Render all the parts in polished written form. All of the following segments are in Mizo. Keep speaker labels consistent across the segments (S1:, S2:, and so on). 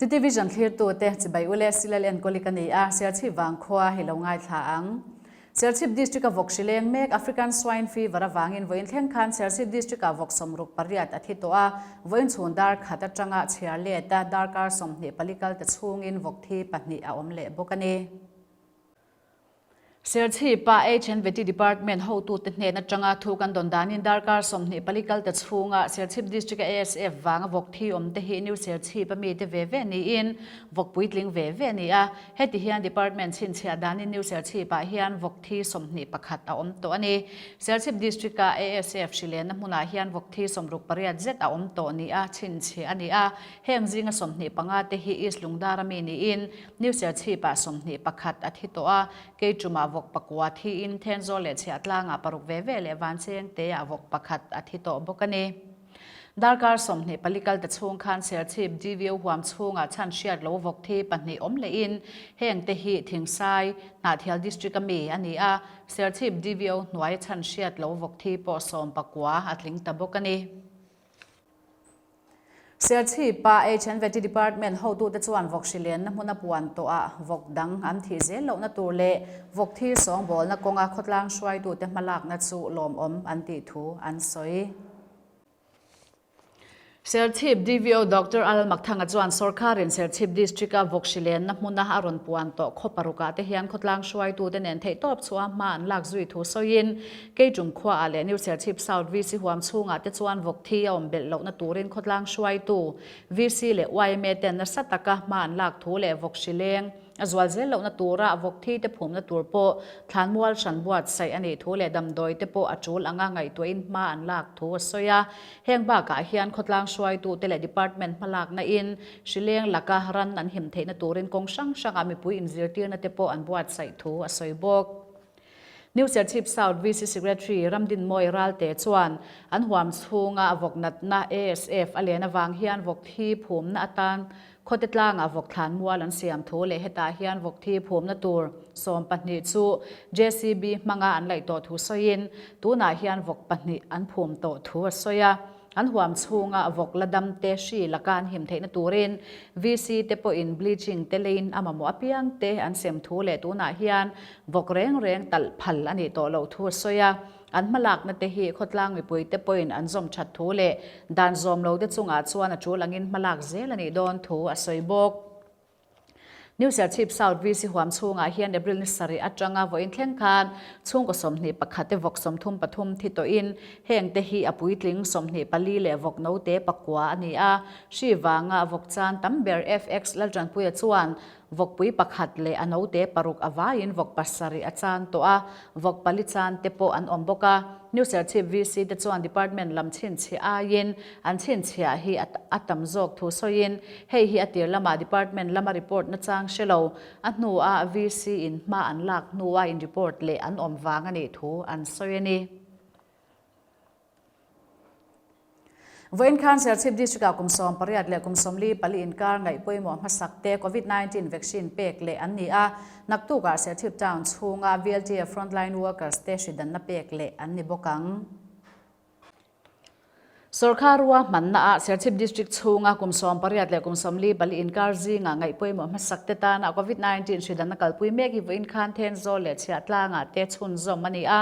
S1: TTVision thlirtute chibai ule Silal enkawli ka ni a, Serchhip vangkhua hi lo ngaithla ang. Serchhip District-a vawk hri leng mek African Swine Fever avangin vawiin thleng khan Serchhip District-ah vawk 68 a thi tawh a, vawiin chhun dar khat atanga chhiar let a darkar 24 kal ta chhungin vawk thi pahnih a awm leh bawk a ni. Serchhipa HNVT Department hotute hnen atanga thu kan dawn danin darkar 24 kal ta chhunga Serchhip District-a ASF vanga vawk thi awm te hi New Serchhip a mite ve ve niin vawk puitling ve ve a ni a. Heti hian Department chhinchhiah danin New Serchhip-ah hian vawk thi 21 a awm tawh a ni. Serchhip District-a ASF hrilenna hmunah hian vawk thi 68 zet a awm tawh nia chhinchhiah a ni a. Heng zinga 25 te hi East Lungdara mi niin New Serchhip-ah 21 a thi tawh a, Keichumah vawk pakua thiin Thenzawl leh Chhiahtlangah paruk ve ve leh Vanchengteah vawk pakhat a thi tawh bawk a ni. Darkar 24 kal ta chhung khan Serchhip DVO huam chhungah chhan hriat lo vawk thi pahnih awm lehin heng te hi Thingsai, Hnahthial District a mi a ni a, Serchhip DVO hnuai chhan hriat lo vawk thi pawh sawmpakua a tling ta bawk a ni. Serchhipa HNVT Department hotute chuan vawk hri lenna hmuna puan tawhah vawk dang an thih zel lohna tur leh vawk thi sawngbawlna kawnga khawtlang hruaitute hmalakna chu lawmawm an tih thu an sawi. Serchhip DVO Doctor Al Makthanga chuan sawrkharin Serchhip District-a vawk hri lenna hmuna a rawn puan tawh khaw parukah te hian khawtlang hruaitute nen theihtawp chhuah hma an lak zui thu sawiin Keichung khuaah leh New Serchhip South VC huam chhungah te chuan vawk thi a awm belh lohna turin khawtlang hruaitu VC leh yma ten nasa taka hma an lak thu leh vawk hri leng a zual zel lohna tura vawk thi te phumna tur pawh thlanmual hran buatsaih a nih thu leh damdawi te pawh a tul anga ngaihtuahin hma an lak thu a sawi a. Heng bakah hian khawtlang hruaitu te leh department hmalakna in hri leng laka ran an him theihna turin kawng hrang hrangah mipui inzirtirna te pawh an buatsaih thu a sawi bawk. New Serchhip South VC Secretary Ramdinmawi Ralte chuan an huam chhunga vawk natna ASF a len avang hian vawk thi phumna atan khawte tlangah vawk thlan mual an siam thu leh hetah hian vawk thi phumna tur 12 chu JCB hmanga an laih tawh thu sawiin tunah hian vawk pahnih an phum tawh thu a sawi a. An huam chhunga vawk la dam te hri laka an him theihna turin VC te pawhin bleaching te leiin a mamawh apiang te an sem thu leh tunah hian vawk reng reng talh phal a nih tawh loh thu a sawi a. An hmalakna te hi khawtlang mipui te pawhin an zawm that thu leh dan zawm lo te chungah chuan a tul angin hmalak zel a nih dawn thu a sawi bawk. New Serchhip South VC huam chhungah hian April ni sarih atanga vawiin thleng khan chhungkaw 21 te vawk 33 thi tawhin heng te hi a puitling 24 leh vawk note pakua a ni a. Hri vanga vawk chan tam ber FX Laltanpuia chuan vawkpui pakhat leh a note paruk a vaiin vawk pasarih a chan tawh a, vawk pali chan te pawh an awm bawk a. New Serchhip VC te chuan department lam chhinchhiah aiin an chhinchhiah hi a tam zawk thu sawiin hei hi a tir lamah department lama report nachang hre lo, a hnuah VC in hma an lak hnua in report leh an awm vang a nih thu an sawi a ni. Vawiin khan Serchhip District-ah kum 18 leh kum 44 inkar ngaih pawimawh hmasak te Covid-19 vaccine pek leh an ni a, naktukah Serchhip Town chhunga VLTF frontline workers te hridanna pek leh an ni bawk ang. Sorkar ruahmanna ah Serchhip District chhunga kum 18 leh kum 44 inkar zinga ngaih pawimawh hmasak te tana Covid-19 hridanna kalpui mek hi vawiin khan Thenzawl leh Chhiahtlangah te chhunzawm a ni a.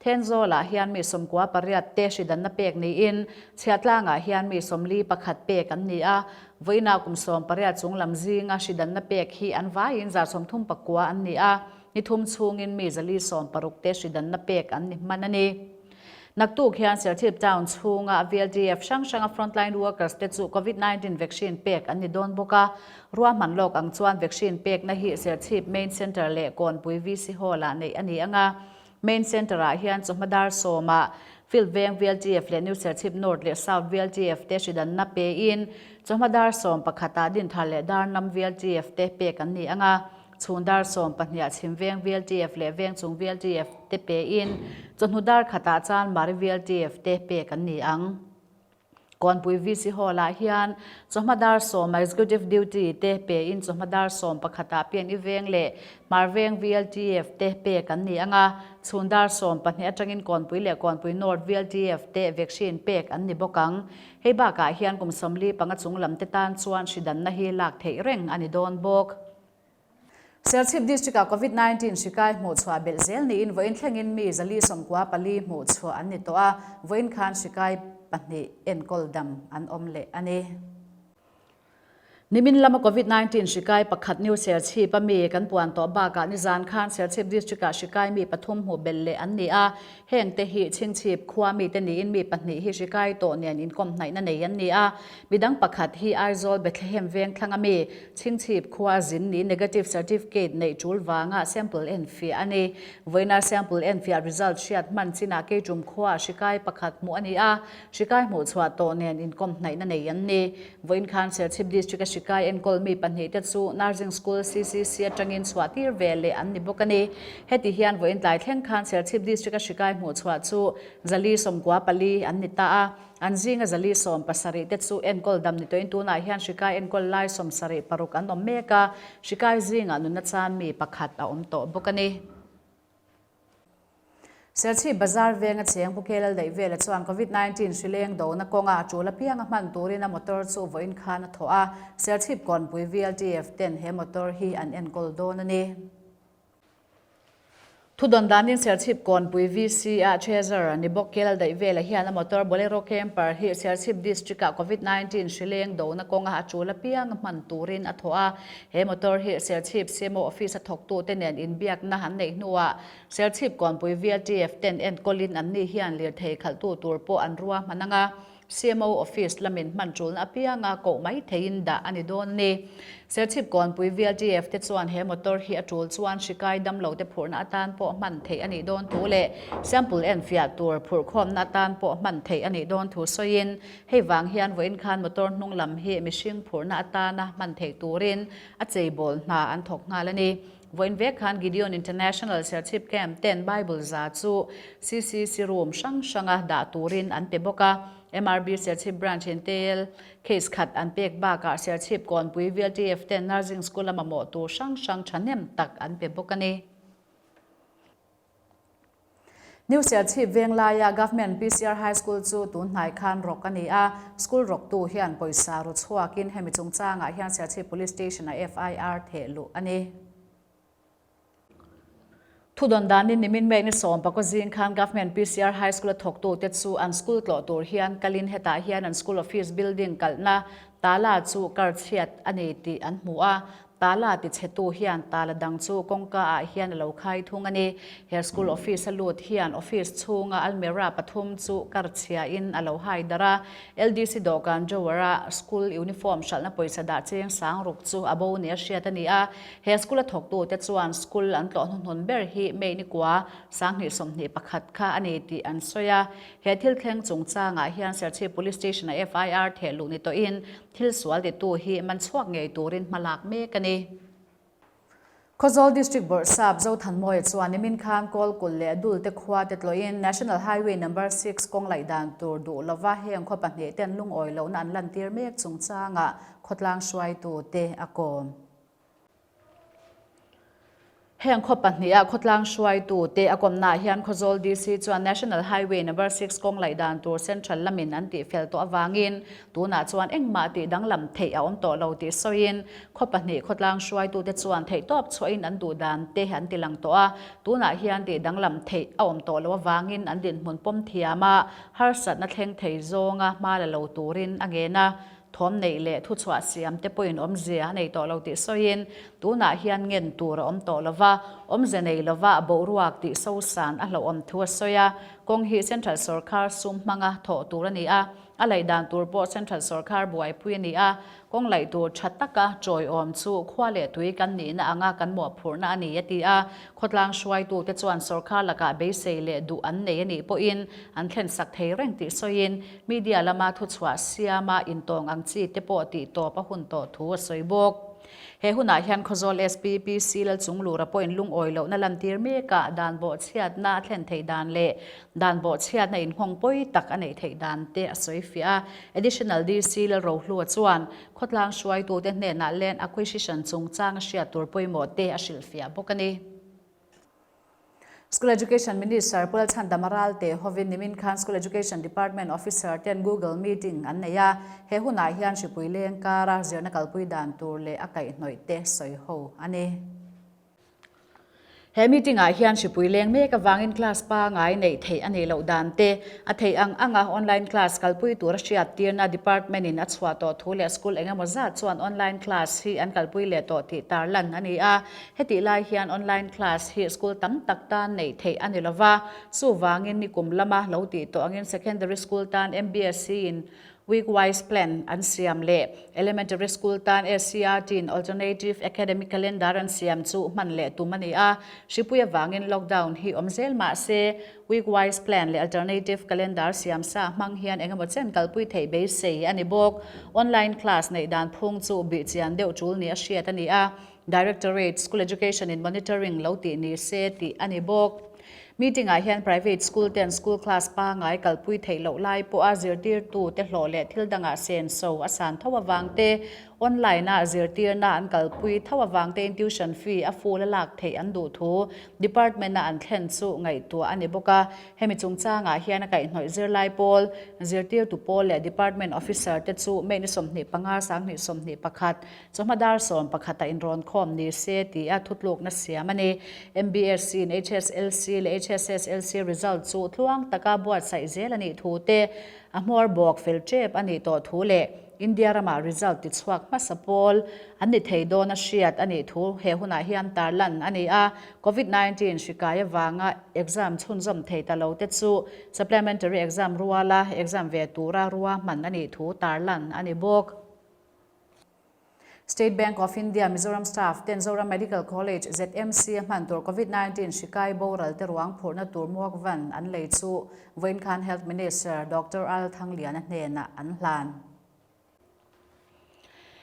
S1: Thenzawlah hian mi 98 te hridanna pek niin Chhiahtlangah hian mi 41 pek an ni a. Vawiinah kum 18 chung lam zinga hridanna pek hi an vaiin 39 an ni a. Ni thum chhungin mi 460 te hridanna pek an ni hman a ni. Naktuk hian Serchhip Town chhunga VLTF hrang hranga frontline workers te chu Covid-19 vaccine pek an ni dawn bawk a. Ruahman lawk ang chuan vaccine pekna hi Serchhip Main Centre leh Kawnpui VC Hall-ah neih a ni ang a. Main Centre-ah hian chawhma dar sawmah Field Veng VLTF leh New Serchhip North leh South VLTF te hridanna pein chawhma dar sawm pakhatah Dinthar leh Darnam VLTF te pek an ni ang a. Chhun dar sawm pahniha chhim veng VLTF leh veng chung VLTF te pein chawhnu dar khatah chuan Mari VLTF te pek an ni ang. Kawnpui VC Hall-ah hian chawhma dar sawma Executive Duty te pein chawhma dar sawm pakhatah PNI Veng leh Hmar Veng VLTF te pek an ni ang a, chhun dar 12 atangin Kawnpui leh Kawnpui North VLTF te vaccine pek an ni bawk ang. Hei bakah hian kum 45 chung lam te tan chuan hri danna hi lak theih reng a ni dawn bawk. Serchhip District-ah Covid 19 hri kai hmuh chhuah belh zel niin vawiin thlengin mi 494 hmuh chhuah an ni tawh a, vawiin khan hri kai pahnih enkawl dam an awm leh a ni. Nimin lama Covid 19 hri kai pakhat New Serchhip-a mi kan puan tawh bakah nizan khan Serchhip District-ah hri kai mi pathum hmuh belh leh an ni a, Hengte hi Chhingchhip khua mite niin mi pahnih hi hri kai tawh nen inkawm hnaihna nei an ni a. Midang pakhat hi Aizawl Bethlehem veng thlang a mi Chhingchhip khua zin ni negative certificate neih tul vanga sample enfiah a ni. Vawiina sample enfiah result hriat hman chinah Keitum khua hri kai pakhat hmuh a ni a, hri kai hmuh chhuah tawh nen inkawm hnaihna nei an ni. Vawiin khan Serchhip District a hri kai enkawl mi pahnih te chu Nursing School CCC atangin chhuah tir ve leh an ni bawk a ni. Heti hian vawiin tlai thleng khan Serchhip District a hri kai hmuh chhuah chu 494 an ni ta a, an zinga 170 te chu enkawl dam ni tawhin tunah hian hri kai enkawl lai 76 an awm mek a, hri kai zingah nunna chan mi pakhat a awm tawh bawk a ni. Serchhip Bazar venga cheng Pu Kelal daih vela chuan Covid 19 hri leng dona kawnga a tul apianga hman turin a motor chu vawiin khan a thawh a, Serchhip Kawnpui VLTF ten he motor hi an enkawl dawn a ni. Thudawn danin Serchhip Kawnpui VC a Treasurer ni bawk Kelal daih vela hian a motor Bolero Camper hi Serchhip District ah Covid 19 hri leng dona kawnga a tul apianga hman turin a thawh a, he motor hi Serchhip CMO Office a thawktute nen inbiakna an neih hnuah Serchhip Kawnpui VLTF ten enkawlin anni hian lirthei khalhtu tur pawh an rua hman ang a, CMO Office lamin hman tulna apianga koh mai theiin dah a ni dawn a ni. Serchhip Kawnpui VLTF te chuan he motor hi a tul chuan hri kai damlo te phurhna atan pawh hman theih a nih dawn thu leh sample enfiah tur phurhkhawmna atan pawh hman theih a nih dawn thu sawiin hei vang hian vawiin khan motor hnung lam hi mihring phurhna atana hman theih turin a cheibawl hna an thawk nghal a ni. Vawiin vek khan Gideon International Serchhip Camp ten Bible za chu CCC room hrang hranga dah turin an pe bawk a. MRB Serchhip Branch in tel case khat an pek bakah Serchhip Kawnpui VLTF ten Nursing School a mamawh tur hrang hrang thahnem tak an pe bawk a ni. New Serchhip veng laia Government PCR High School chu tun hnai khan rawk a ni a, school rawktu hian pawisa ru chhuakin hemi chungchangah hian Serchhip Police Station-ah FIR theh luh a ni. Thudawn danin nimin May ni sawm pakua zing khan Government PCR High School-a thawktute chu an school tlawh tur hian kalin hetah hian an school office building kalhna tala chu kar chhiat a ni tih an hmu a, Tala tichhetu hian tala dang chu kawngka ah hian a lo khai thung a ni. He school office a lut hian office chhunga almirah pathum chu kar chhia in a lo hai darh a. LDC dawhkan drawer a school uniform hralhna pawisa dah cheng sang ruk chu a bo ni a hriat a ni a. He school a thawktu te chuan school an tlawh hnuhnun ber hi May ni kua 2021 kha a ni tih an sawi a. He thil thleng chungchangah hian Serchhip Police Station a FIR theh luh ni tawhin Thil sual titu hi man chhuak ngei turin hma lak mek a ni. Khawzawl District Bawrhsap Zothanmawia chuan nimin khan Kawlkulh leh Dulte khua te tlawhin National Highway Number Six kawng laih dan tur duh lova heng khaw pahnih ten lungawi lohna an lantir mek chungchangah khawtlang hruaitu te a kawm. Heng khaw pahniha khawtlang hruaitu te a kawmnaah hian Khawzawl DC chuan National Highway Number Six kawng laih dan tur Central lamin an tihfel tawh avangin tunah chuan engmah tih danglam theih a awm tawh lo tih sawiin khaw pahnih khawtlang hruaitute chuan theihtawp chhuahin an duh dan te an ti lang tawh a, tunah hian tih danglam theih a awm tawh loh avangin an dinhmun pawm thiam a, harsatna thleng thei zawnga hma la lo turin a ngen a. Thawm neih leh thuchhuah siam te pawhin awmzia a nei tawh lo tih sawiin, tunah hian ngen tur a awm tawh lo va, awmze nei lova boruak tih sosan a hlauhawm thu a sawi a. Kawng hi Central Sawrkar sum hmanga thawh tur a ni a, a laih dan tur pawh Central Sawrkar buaipui a ni a, kawng laih tur tha taka chawiawm chu khua leh tui kan nihna anga kan mawhphurhna a ni a ti a. Khawtlang hruaitute chuan sawrkar lakah beisei leh duh an nei a nih pawhin an thlensak thei reng tih sawiin, Media lama thuchhuah siama intawng ang chi te pawh tih tawp a hun tawh thu a sawi bawk. He hunah hian Khawzawl SP PC Lalchunglura pawhin lungawi lohna lantir mekah dan bawhchhiatna a thlen theih dan leh dan bawhchhiatna inhawng pawi tak a neih theih dan te a sawi fiah a. Additional DC Lalrohlua chuan khawtlang hruaitute hnenah land acquisition chungchang a hriat tur pawimawh te a hrilhfiah bawk a ni. School Education Minister Pu Lalchhandama Ralte hovin nimin khan School Education Department Officer ten Google Meeting an nei a, he hunah hian hripui leng kara zirna kalpui dan tur leh a kaihhnawih te sawi ho a ni. He meeting ah hian hripui leng mek avangin class pangai neih theih a nih loh dan te, a theih ang anga online class kalpui tura hriat tirna department in a chhuah tawh thu leh school engemaw zat chuan online class hi an kalpui leh tawh tih tarlan a ni a. Hetih lai hian online class hi school tam tak tan neih theih a ni lova, chuvangin nikum lama lo tih tawh angin secondary school tan MBSC in week wise plan an siam leh elementary school tan SCERT in alternative academic calendar an siam chu hman leh tum a ni a. Hripui avangin lockdown hi awm zel mah se week wise plan leh alternative calendar siam sa hmang hian engemaw chen kalpui theih beisei a ni bawk. Online class neih dan phung chu bihchian deuh tul ni a hriat a ni a. Directorate, School Education in Monitoring lo tih ni se tih a ni bawk. Meeting ah hian private school ten school class pangai kalpui theih loh lai pawha zirtirtu te hlawh leh thil dangah senso a san tho avang te, online a zirtirna an kalpui tho avang tein tuition fee a full a lak theih an duh thu department a an thlen chu ngaihtuah a ni bawk a. Hemi chungchangah hian a kaihhnawih zirlai pawl, zirtirtu pawl leh department officer te chu May ni 25 2021 Chawhma dar 11 ah inrawn khawm ni se tih a thutlukna siam a ni. MBSC in HSLC leh HSSLC result chu tluang taka buatsaih zel a nih thu te, a hmawr bawk fel tep a nih tawh thu leh India ramah result tichhuak hmasa pawl an ni thei dawn a hriat a nih thu he hunah hian tarlan a ni a. Covid 19 hri kai avanga exam chhunzawm thei ta lo te chu supplementary exam ruala exam ve tura ruahman a nih thu tarlan a ni bawk. State Bank of India Mizoram staff ten Zoram Medical College, ZMC, a hman tur Covid 19 hri kai boral te ruang phurhna tur muak van an lei chu vawiin khan Health Minister Doctor Al Thangliana hnenah an hlan.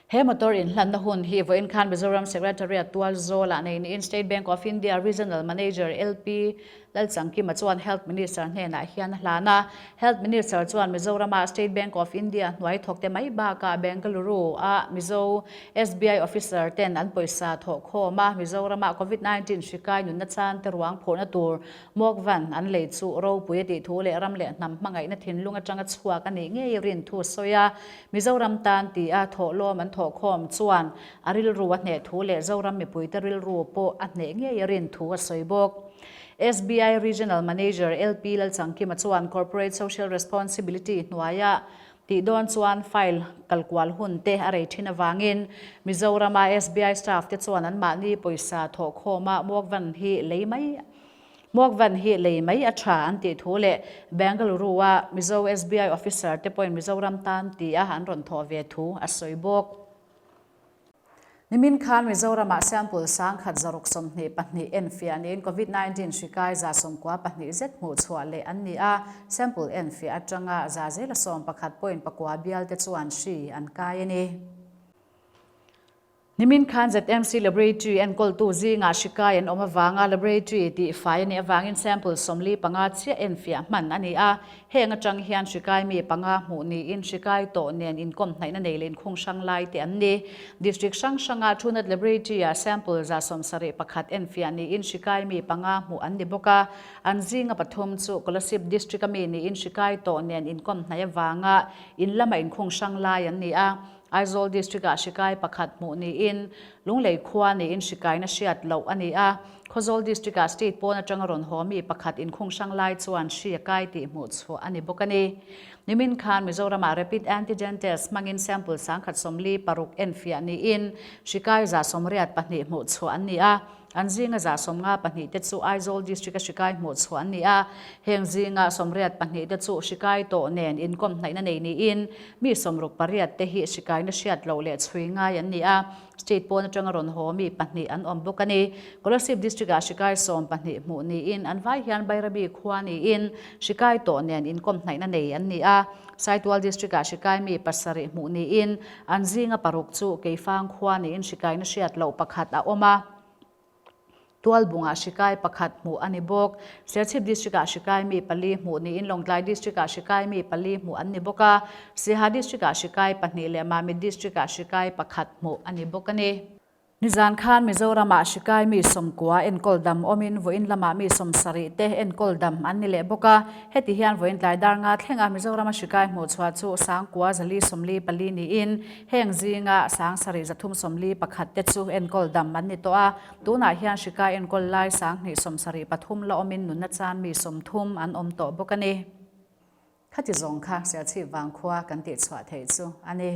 S1: He motor inhlanna hun hi vawiin khan Mizoram Secretariat Tualzawlah nei niin State Bank of India Regional Manager LP Lalchangkima chuan Health Minister hnenah hian a hlan a. Health Minister chuan Mizorama State Bank of India hnuai thawkte mai bakah Bengaluru a Mizo SBI officer ten an pawisa thawh khawm a, Mizorama Covid 19 hri kai nunna chan te ruang phurhna tur Mawkvan an lei chu ropui a tih thu leh ram leh hnam hmangaihna thinlung atanga chhuak a nih ngei rin thu a sawi a. Mizoram tan ti a thawhlawm an thawh khawm chuan a rilru a hneh thu leh Zoram mipuite rilru pawh a hneh ngei a rin thu a sawi bawk. SBI Regional Manager LP Lalchangkima chuan Corporate Social Responsibility hnuaia tih dawn chuan file kalkual hun te a rei thin avangin Mizorama SBI staff te chuan anmahni pawisa thawhkhawma Muakvan hi lei mai Muakvan hi lei mai a tha an tih thu leh Bengaluru-a Mizo SBI officer te pawhin Mizoram tan tia an rawn thawh ve thu a sawi bawk. Nimin khan Mizoramah sample 1122 enfiah niin Covid 19 hri kai 94 zet hmuh chhuah leh an ni a, sample enfiah atanga za zela sawmpakhat point pakua bial te chuan hri an kai a ni. Nimin khan ZMC Laboratory enkawltu zingah hri kai an awm avanga laboratory tih fai a nih avangin sample 45 chiah enfiah hman a ni a, Heng atang hian hrikai mi panga hmuh niin hrikai tawh nen inkawm hnaihna nei leh inkhung hrang lai te an ni. District hrang hranga Truenat Laboratory-ah sample 71 enfiah niin hrikai mi panga hmuh an ni bawk a. An zinga pathum chu Kolasib District-a mi niin hrikai tawh nen inkawm hnaih avanga in lama inkhung hrang lai an ni a. Aizawl District-ah hrikai pakhat hmuh niin Lunglei khua niin hrikaina hriat loh a ni a. Khawzawl District-ah state pawn atanga rawn haw mi pakhat inkhung hrang lai chuan hri a kai tih hmuh chhuah a ni bawk a ni. Nimin khan Mizoramah Rapid Antigen Test hmangin sample 1046 enfiah niin hri kai 84 hmuh chhuah an ni a. An zinga 52 te chu Aizawl District-a hri kai hmuh chhuah an ni a, heng zinga 82 te chu hri kai tawh nen inkawm hnaihna nei niin mi 68 te hi hri kaina hriat loh leh chhui ngai an ni a, state pawn atanga rawn haw mi pahnih an awm bawk a ni. Kolasib District-ah hri kai 12 hmuh niin an vai hian Bairabi khua niin hri kai tawh nen inkawm hnaihna nei an ni a, Saitual District-ah hri kai mi pasarih hmuh niin an zinga paruk chu Keifang khua niin hri kaina hriat loh pakhat a awm a. Tualbungah hri kai pakhat hmuh a ni bawk. Serchhip District-ah hri kai mi pali hmuh niin Lawngtlai District-ah hri kai mi pali hmuh an ni bawk a. Siaha District-ah hri kai pahnih leh Mamit District-ah hri kai pakhat hmuh a ni bawk a ni. Nizan khan Mizoramah hri kai mi 90 enkawl dam awmin vawiin lamah mi 70 te enkawl dam an ni leh bawk a. Heti hian vawiin tlai dar nga thlenga Mizorama hri kai hmuh chhuah chu 9444 niin Heng zinga 7341 te chu enkawl dam an ni tawh a, tunah hian hrika enkawl lai 2073 la awmin nunna chan mi 30 an awm tawh bawk a ni. Khati zawng kha Serchhip vangkhua kan tihchhuah theih chu a ni.